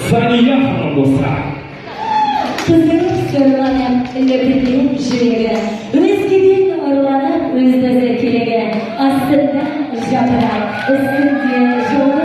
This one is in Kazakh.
Сания ханым, достар. Қызығып сұрланып, лүпілдеп жүрегі, өзгеден ұрланып, өзді-өзі керегі, астында жапырақ, үстінде.